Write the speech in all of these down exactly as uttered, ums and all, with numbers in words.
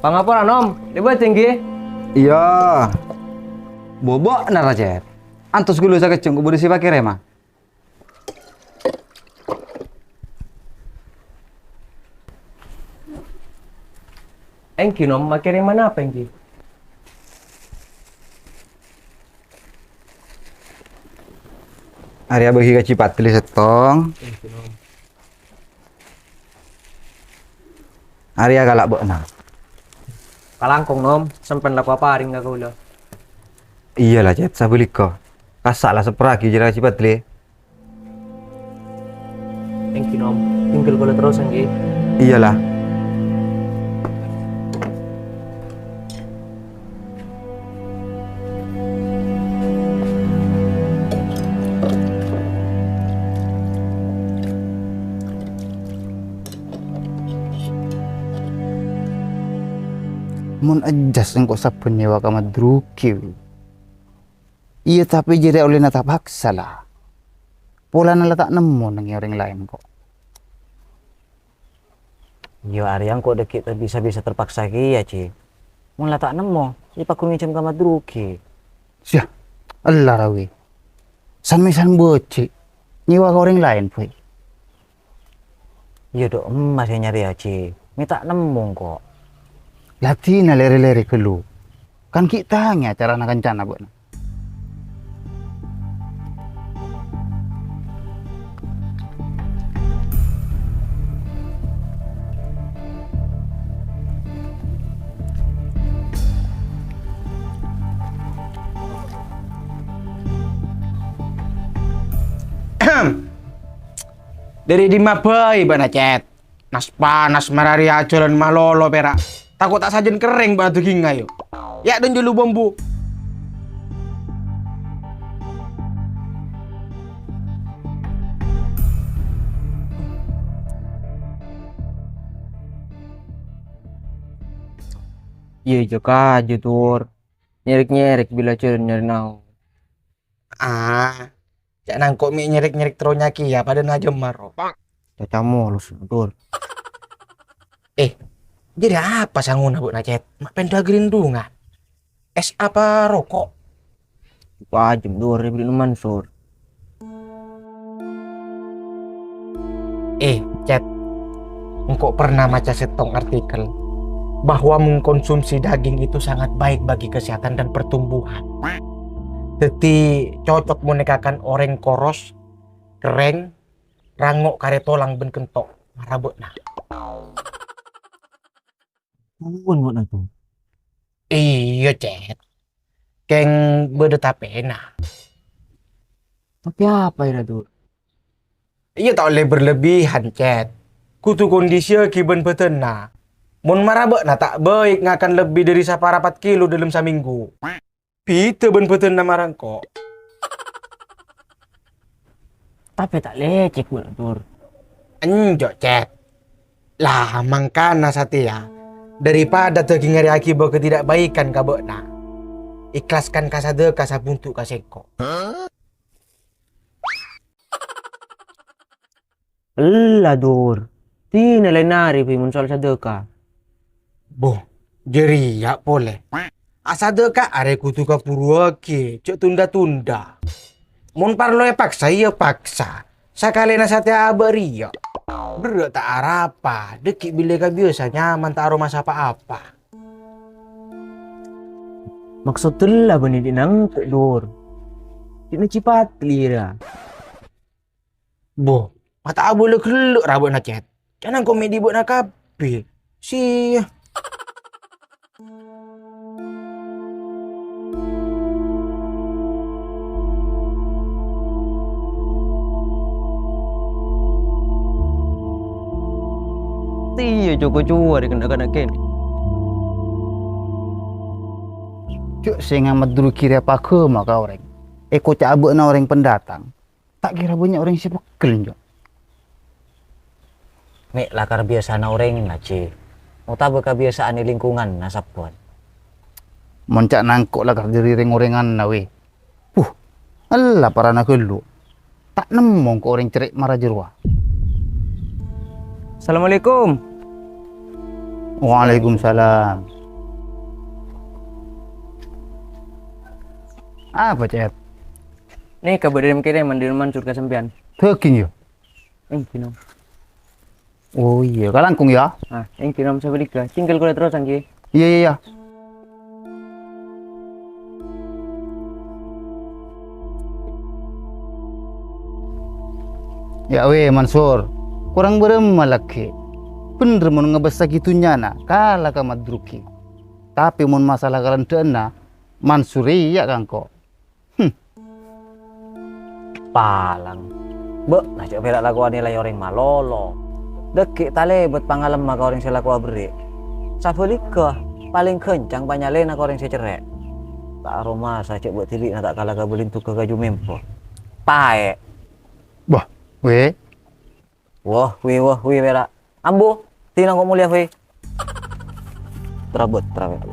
Pangapora, Nom. Lèbât, èngghi? Iyâ. Bâbâ nara, Cet. Antos ghulâ sakejjhâ' engko' bâdâ sè èpakèrèma. Èngghi, Nom, makèrèma napa, èngghi? Arèya bâgi ka Cipadli sèttong. Èngghi, Nom. Arèya kala' bâ'na. Kalangkong, Nom, sampèyan la èparèng ka kaulâ. Iyâ la, Cet, sabâligghâ. Kassa' la èsapporraghi jârèya Cipadli. Èngghi, Nom. Tinggal kaulâ terros, èngghi. Iyâ la. Mon èjjhâs engko' sabbhân nyèwa ka Madruki, wi. Iyâ, tapè jârèya ollèna tapaksa, la. Polana la ta' nemmo neng è orèng laèn, ko'. Iyâ, arèya engko' dhâggi' ta' bisa-bisa terpaksa kèya, Ji. Mon la ta' nemmo, iyâ pagghun ngènjhâm ka Madruki. Siya, ella ra, wi. San-mèsan bâji', nyèwa ka orèng laèn, bhâi. Iyâ, dhu, emma sè nyarèya, Ji. Mè' ta' nemmo, ko'. La dinah lèrè-lèrè ghâllu. Kan ghi' tangèya carana kancana bâ'na. Dâri dimma bhâi bâ'na, Cet? Nas-panas mararèya ajhâlân malolo pèra'. Tako' ta' sajân kerrèng bâ'na dâgingnga, yo. Ya', dânjâ lu bambu. Iyâ, jâ' kaju, Dur. Nyèrèk-nyèrèk bilâ jhâlân nyarè naon. Ah, ca'na engko' mè' nyèrèk-nyèrèk terro nyakèya padâna jemmar, ro. Caca molos, Dur. Eh, jârèya apa sangona bâ'na, Cet? Ma' pènḍâ aghârindhungan. Es apa roko'? Pajem, Dur, èbelli Mansur. Eh, Cet, engko' pernah maca sèttong artikel bahwa mengkonsumsi daging itu sangat baik bagi kesehatan dan pertumbuhan. Dhâddhi, cocok mon èkakan orèng koros, kerrèng, rango' karè tolang bân kento', mara bâ'na. Buwân, buwân, Adu. Iyâ, Cet. Kèng bâdâ tapèna. Tapè apa, Ira, Dur? Iyâ, ta' ollè berlebihan, Cet. Kodhu kondisiyaghi bân bhâdhânna. Mon mara bâ'na ta' baik ngakan lebbi dâri saparapat kilo dâlem samènggu. Bhidhâ bân bhâdhânna mara engko'. Tapè ta' lècèk, Dur. Enjâ', Cet. La, mangkana satèya, daripada dâging arèya aghibâ ketidakbaikan ka bâ'na, ikhlaskan ka sadâka sabhundu' ka sèngko'. Ella, Dur. Dinah laèn arè, bhâi, mon soal sadâka. Boh, jârèya polè. Asadâka arè kodhu kabhuruwaghi, jhâ' tunda-tunda. Mon parlo èpaksa, iyâ paksa. Sakalèna satèya abâ' rèya. Berrâ' ta' arapa, dâggi' bilâ kabiyasa nyaman ta' aromasa pa-apa. Maksod ella bânnè dhi' nangko', Dur. Dhi' na Cipatli, ra. Bo, ma' ta' abâlâ ghellâ' ra bâ'na, Cet. Ca'na engko' mè' dhi' bâ'na kabbhi. Siya. Iyâ, jhâ' kocowa rè na'-kana' kènè'. Jhâ' sè ngameddhurraghi rèya pagâmâ ka orèng. Èkoca' abâ'na orèng pendatang. Ta' kèra bânnya' orèng sè peggel, Cok. Mè' lakar biyasana orèngnga, Ji. Otabâ kabiyasaan è lingkunganna sabbhân. Mon ca'na engko' lakar dâri rèng-orènganna, wè. Huh, ella parana ghâllu. Ta' nemmo engko' orèng cerrè' mara jârowa. Assalamualaikum. Waalaikumsalam. Apa, Cep? Nèka bâdâ rèm-kèrèman dâri Mansur ka sampèyan. Dhâging, yâ? Èngghi, Nom. Oh, iyâ, kalangkong, yâ? Ah, èngghi, Nom, sabâligghâ. Cèngkèl kaulâ terrosan, ghi. Iyâ, iyâ, iyâ. Yâ wè, Mansur, korang bârâmma laghi'? Bhendher mon ngabâssaghi dhunnyana, kala ka madrugi. Tapè mon masalah kalendhâ'ânna, Mansur rèya ka engko'. Hmm. Palang. Bâ'na jhâ' pèra' lakowan èlaè orèng malolo. Dhâggi' talèbât pangalemma ka orèng sè lakowa berri'. Sabâligghâ, palèng ghâncang panyalèna ka orèng sè cerrè'. Ta' aromasa jhâ' bâ' dhibi'na ta' kala ka bâlindhughâ kaju mempo. Taè. Wah, wè. Wah, wè, wah, wè, pèra'. Ambu, dina engko' molèya, wè. Trabât, trabât.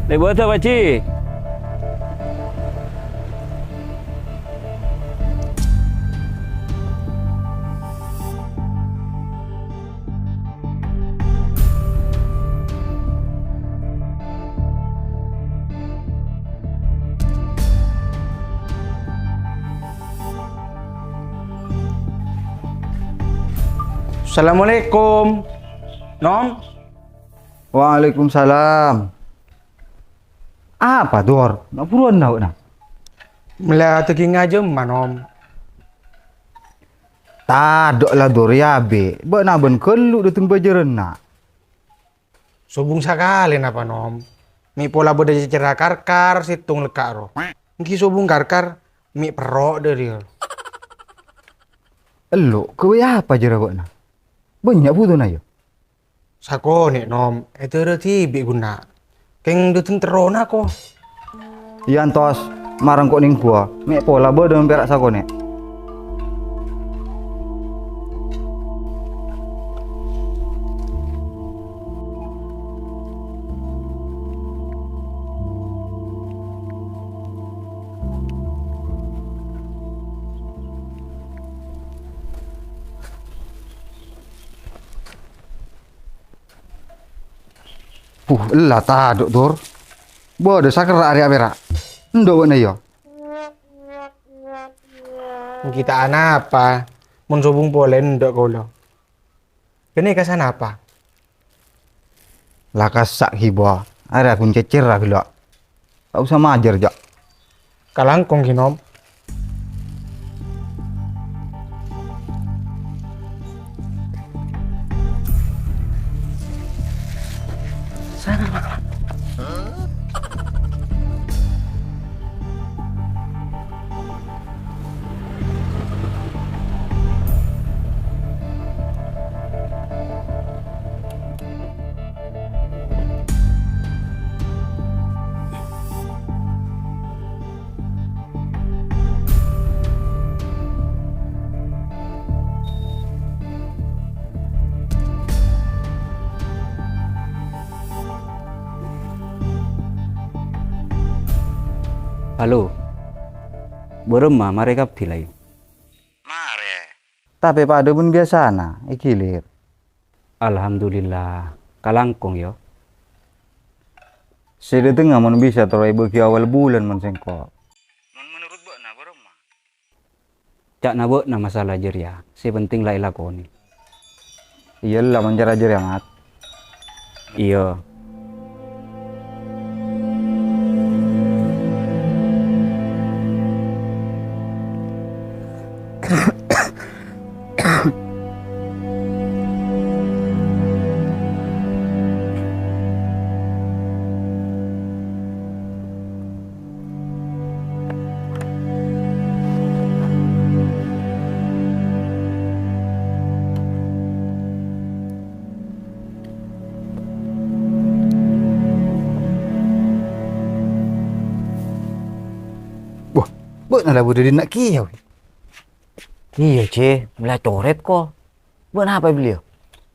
Lèbâdhâ, Pak Ji. Assalamualaikum. Nom? Waalaikumsalam. Apa, Dor? Na' buruwânna bâ'na? Mellèya dhâging ajâm, Nom. Tadâ' la, Dor, yâ, Bhi'. Bâ'na bân ghâllu dâteng bâjârânna. Sobung sakalè napa, Nom? Mè' pola bâdâ cècèrra karkar sèttong lekka' ro. Èngghi sobung karkar, mè' perro' dâri. Ello', ghâbây apa jârâ bâ'na? Bânnya' bhudhuna, yâ? Sakonè', Nom, èdârâ dhibi' ghunna'. Kèng dâteng terrona, ko. Iyâ, entos, marèng ko' nèng buwâ, mè' pola bâdâ mon pèra' sakonè'. Puh, ella tadâ', Dor. Bâdâ sakerra' arèya pèra'. Endâ' bâ'na, yâ? Èngghi ta' anapa, mon sobung polè endâ' kaulâ. Ghânèka sanapa? La kassa' ghibâ, arèya ghun cècèrra ghellâ'. Ta' osa majâr, jâ'. Kalangkong, ghi, Nom. Sana, Mak. Halo. Bârâmma marè kabbhi, la, yâ? Marè. Tapè padâ bân biyasana, ègilir. Alhamdulillah, kalangkong, yâ. Sè dâtengnga mon bisa terro èbâghi awal bulân mon sèngko'. Mon menurut bâ'na, bârâmma? Ca'na bâ'na masalah jârèya, sè penting la èlakonè. Iyâ, la mon cara jârèya, Mat. Iyâ. Wah, bâ'na la bâdâ dhinna' kèya, wè. Iyâ, Cè, mella corèt, ko. Bâ'na apa belliyâ?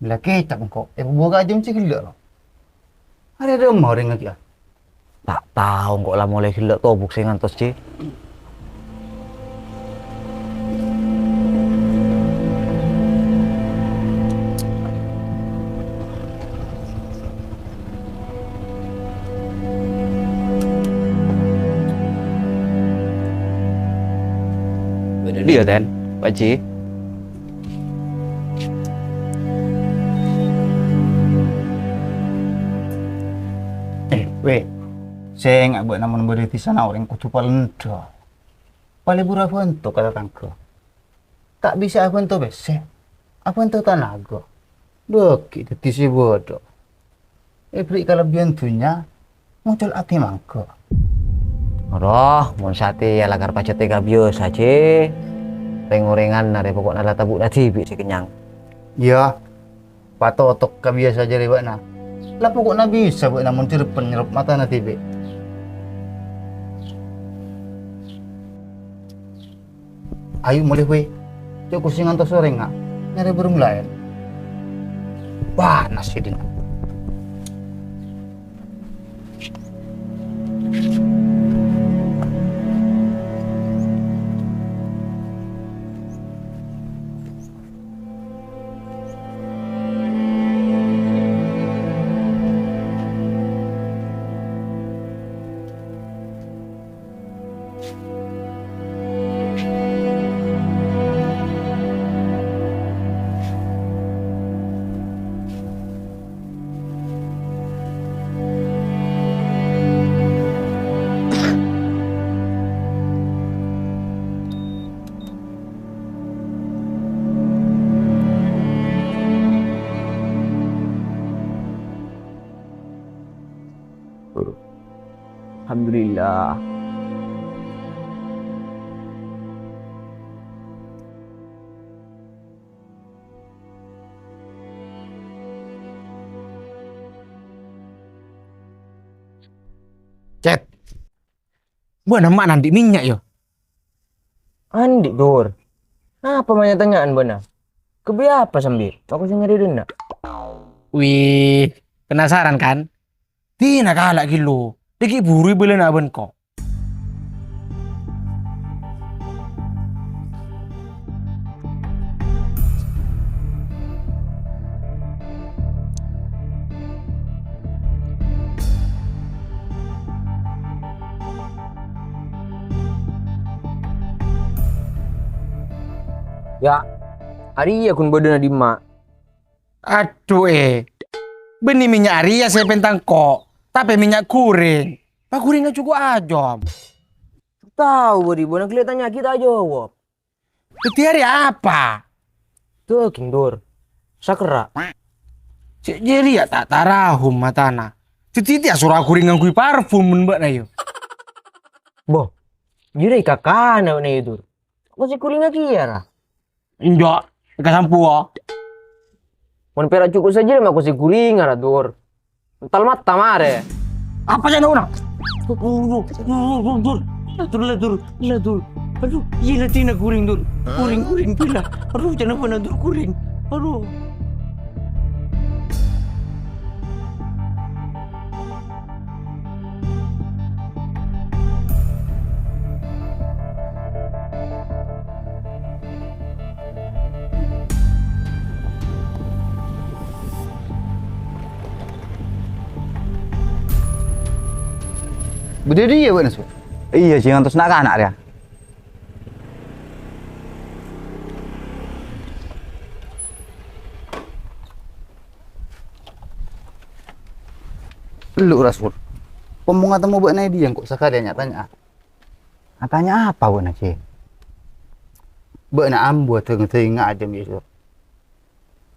La kècap engko' èpabhuwâ ka ajâm sè ghellâ', no. Arèya dâmma orèngnga kèya? Ta' tao engko' la molaè ghellâ' tobuk sè ngantos, Jè. Bâdâ dâ' iyâ, Ten, Pak Ji. Eh, wè. Sènga' bâ'na mon bâdâ è dhisana orèng kodhu palèndhâ. Palèbur abhânto ka tatangghâ. Ta' bisa abhânto pèssè, abhânto tanaga. Bâgi dhâddhi sè bâdâ. Èberri' kalebbiyan dhunnya, mocol atè mangghâ. Aroh, mon satèya lakar pajhât èkabiyasa, Jè. Rèng-orèngan arè poko'na la tabu'na dhibi' sè kennyang. Iyâ, patotok kabiyasa jârèya bâ'na. La poko'na bisa bâ'na mon jhârèpèn nyerrop matana dhibi'. Ayo molè, wè. Jhâ' kosè ngantos sorènga. Nyarè bârung laèn. Panas è dinna'. Alhamdulillah. Cet. Bâ'na ma' andi' mènnya', yâ? Andi', Dur. Apa manya-tanya'an bâ'na? Ghâbây apa sambi? Aku sè nyarè dhinna'. Wih, penasaran kan? Dina kala' ghâllu. Dâgghi' buru èbâlâna abân ko. Yâ, arèya ghun bâdâna dimma? Adhu, è. Bânnè mènnya' arèya sè èpènta engko', tapè mènnya' ghurèng. Paghurèngnga jhuko' ajâm. Tao bâdhi bâ'na ghellâ' tanya'aghi ta' ajâwâb. Dhâddhi arèya apa? Dhâghing, Dur. Sakerra'. Cè' jârèya ta' tarahum matana. Dhâddhi tèya soro aghurèng ngangghuy parfum mon bâ'na, yâ. Bo, jârèya kakana bâ'na, yâ, Dur. Kosè ghurèngnga kèya, ra? Enjâ', èkasampowa. Mon pèra' jhuko' sajâ ma' kosè ghurèngnga, ra, Dur. Ental mata marè. Apa sè naona? Dur, dur, dur, dur, dur. Dur, dur, dur. Adhu, iyâ la dina ghurèng, Dur. Ghurèng, ghurèng, bilâ. Adhu, jhâ' napa, Dur, ghurèng. Adhu. Bâdâ è diyâ bâ'na, Sur? Iyâ, Jing, ngantos na'-kana' rèya. Ellu', Rasul. Pon mon ngatemmo bâ'na è diyâ, engko' sakalèyan nya-tanya'a. Atanya apa bâ'na, Jing? Bâ'na ambu adhâng-dhângnga ajâm, yâ, Sur?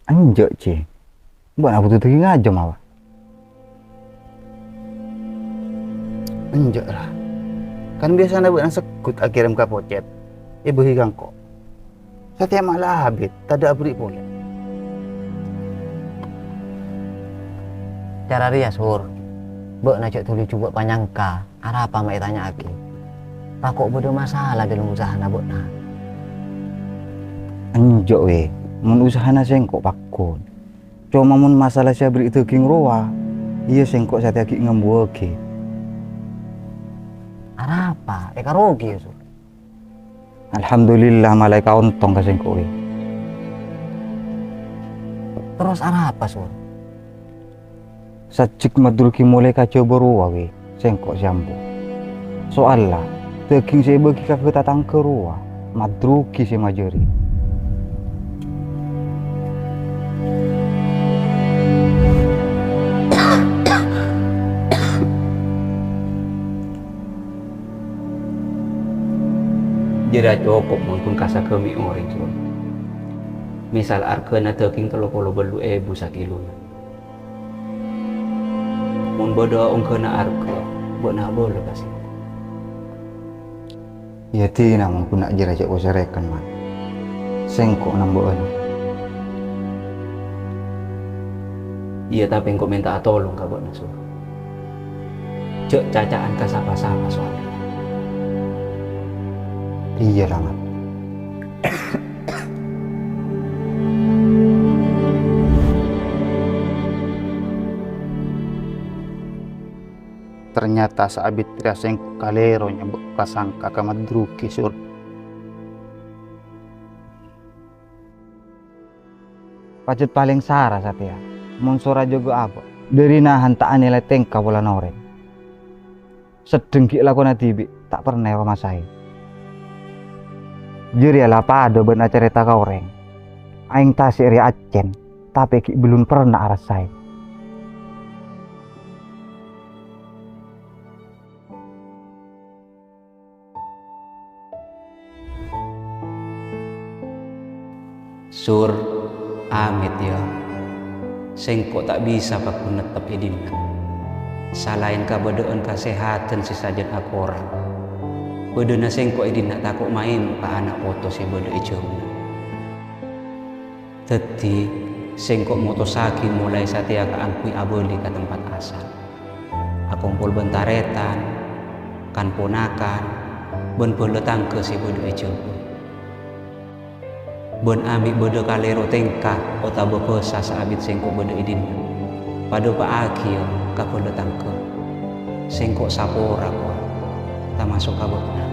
Enjâ', Jing. Bâ'na bhuto dhâging ajâm apa? Enjâ', ra. Kan biyasana bâ'na segghut akèrèm ka pocèt, èbâghi ka engko'. Satèya ma' la abit, tadâ' aberri' polè. Cara rèya, Sur. Bâ'na jhâ' dhuli jhubâ' panyangka, arapa ma' ètanya'aghi. Tako' bâdâ masala dâlem usahana bâ'na. Enjâ', wè. Mon usahana sèngko' pagghun. Coma mon masalah sè aberri' dâging rowa, iyâ sèngko' satèya ghi' ngambuwâghi. Arapa? Èkarogi, yâ, Sur? Alhamdulillah, malaè kaontong ka sèngko', wè. Terros arapa, Sur? Sajjhek madrugi molaè ka Jhâbâ rowa, wè, sèngko' sè ambu. Soalla, dâging sè èbâgi ka tatangghâ rowa, madrugi sè majâri. Jârèya cokop mon ghun kassa ghâmi' orèng, Sur. Misal arghâna dâging tello polo bâllu' èbu sakèlona. Mon bâdâ ongghâna arghâ, bâ'na abâlâ ka sèngko'. Iyâ, dina mon ghun jârèya jhâ' kosèrèkan, Mat. Sèngko' nambâ'âna. Iyâ, tapè engko' mènta'a tolong ka bâ'na, Sur. Jhâ' caca'an ka sapa-sapa soalla. Iyâ, la, Mat. Ternyata saabit rèya sèngko' kalèro nyambâ' prasangka ka madrugi, Sur. Pajhât palèng sara satèya, mon sora jâgâ abâ'. Dhâri nahan ta' anèlè tèngka polana orèng. Seddheng ghi' lakona dhibi' ta' pernah èromasaè. Jârèya la padâ bân acarèta ka orèng. Aèng tasè' rèya accèn, tapè ghi' bellun pernah arassaè. Sur, amit, yâ. Sèngko' ta' bisa paggun nettep è dinna'. Salaèn kabâdâ'ân kasèhadhân sè sajân akorang, bâdâna sèngko' è dinna' tako' maèno ka ana' poto sè bâdâ è jhâuna. Dhâddhi, sèngko' motossaghi molaè satèya kaangghuy abâli ka tempat asal. Akompol bân tarètan, kan-ponakan, bân bhâlâ tangghâ sè bâdâ è Jhâbâ. Bân amè' bâdâ kalèro tèngka otabâ bhâsa saabit sèngko' bâdâ è dinna', padâpa'aghiyâ ka bhâlâ tangghâ. Sèngko' sapora, kowa, tamaso' ka bâ'na.